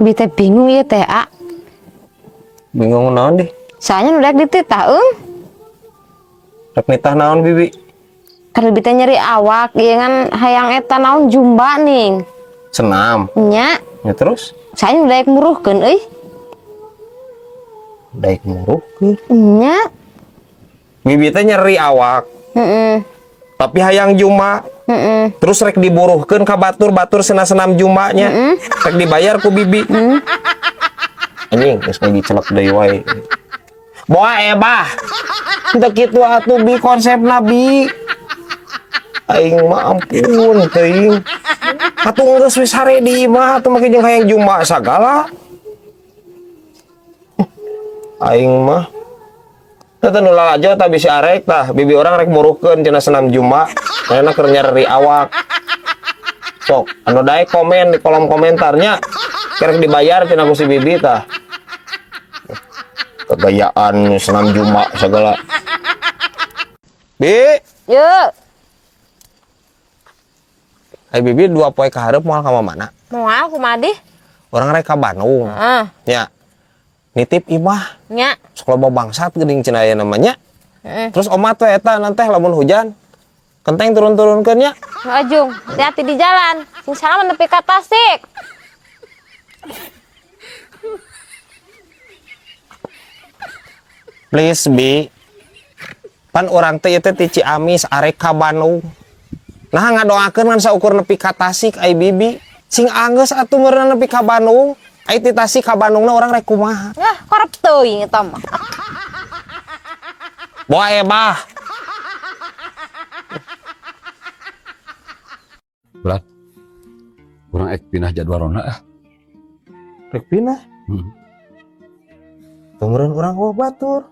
Bi teh bingung ieu teh, A. Bingung naon deh? Soalnya udah dititah eung. Rek nitah naon, Bibi? Kan bibi teh nyeri awak, ieu ngan hayang eta naon jumba ning. Senam. Nya. Ya terus? Soalnya udah muruhkeun euy. Daek muruhkeun. Nya. Bibi teh nyeri awak. Heeh. Tapi hayang jumba. Heeh. Terus rek diburuhkeun ka batur-batur senam jumbanya. Rek dibayar ku bibi. Anjing, geus dicelek deui wae. Boa ebah. Teu kitu atuh bi konsepna bi. Aing mah ampun teuing. Atuh geus wis hare di imah atuh make jeung hayang jumba sagala. Aing mah teu nu lalajo tah bisi arek tah bibi urang rek muruhkeun cenah senam jumba. Karena keur nyeri awak. Sok, anu daek komen di kolom komentarnya. Kerek dibayar cenah ku si bibi tah. Kegayaan senam jumba segala. Bi, Yuk. ai bibi 2 poe ka hareup moal ka mana? Moal kumaha dih? Urang rek ka Bandung. Heeh. Nya. Nitip imah. Nya. Sok loba bangsat geuning cenah aya namanya. Heeh. Terus omat we eta nanteh lamun hujan. Kenteng turun-turunkeun nya. Ajung, hati-hati di jalan. Sing salaman nepi ka Tasik. Please bi. Pan urang teh ieu teh ti Ciamis arek ka Bandung. Nah ngadoakeun ngan saukur nepi ka Tasik ai bibi. Sing anggeus atuh meureun nepi ka Bandung. Ai ti Tasik ka Bandungna urang rek kumaha? Yah, korep teuing eta mah. Boa ebah. Berat. Urang ek pindah jadwal ronda ah. Rek pindah? Teu meureun urang eueuh batur.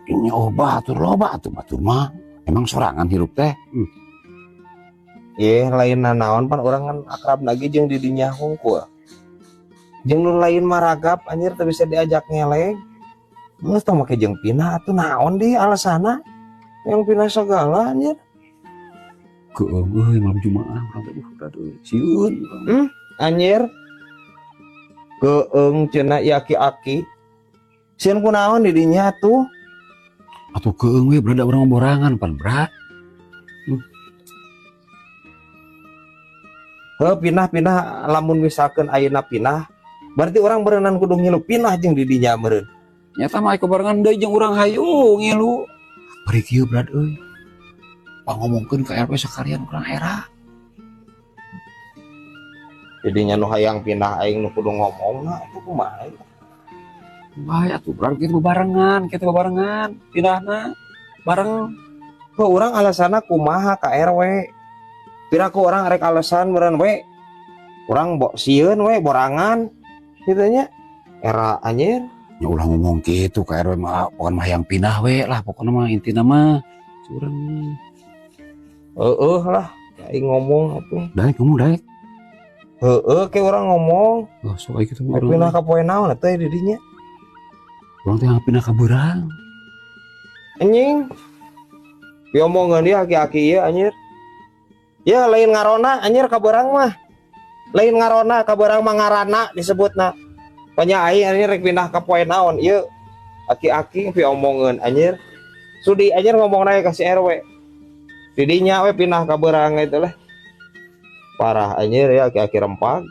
Ini oh batur loba atuh batur mah. Emang sorangan hirup teh. Ye, lain nanaon pan urang kan akrab lagi jeung di dinya hungkul. Jeung nu lain maragap anjir teu bisa diajak ngeleng. Geus tong make jeung pindah atuh naon di alasana? Yang pindah segala anjir. Keung euy malam Jumaah urang teh berat euy. Sieun. Anjir. Keung cenah ieu aki-aki. Sieun kunaon di dinya atuh? Atuh keung we berada urang borangan pan berat. Heuh pindah-pindah lamun misalkeun ayeuna pindah berarti urang berenang kudu ngilu pindah jeung di dinya meureun. Nyata mah aya barengan deui jeung urang hayu ngilu. Bari kieu berat euy. Pangomongkeun ka RW sakalian urang era. Jadinya nu hayang pindah aing nu kudu ngomongna atuh kumaha. Bae atuh berat kitu bebarengan, kitu bebarengan pindahna bareng. Heuh urang alasanna kumaha ka RW? Piraku urang arek alasan meureun we. Urang bok sieun we borangan kitu nya. Era anjir. Ya ulah ngomong kitu ka RW mah pokona mah hayang pindah we lah pokona mah intina mah. Curang. Heueuh lah aing ngomong atuh. Daek ngomong daek. Heueuh ke urang ngomong. Oh, sok aya kitu mah Rek urang. pindah ka poe naon atuh di dinya? Urang teh pindah ka beurang. Anjing. Diomongeun dia aki-aki ieu anjir. Ya lain ngarona anjir ka beurang mah. Lain ngarona ka beurang mah ngarana disebutna. Panya aing anjir rek pindah ka poe naon ieu. Aki-aki piomongeun anjir. Sudi anjir ngomongna ka si RW. Di dinya we pindah ka beurang itu lah. Parah anjir ya aki-aki rempag.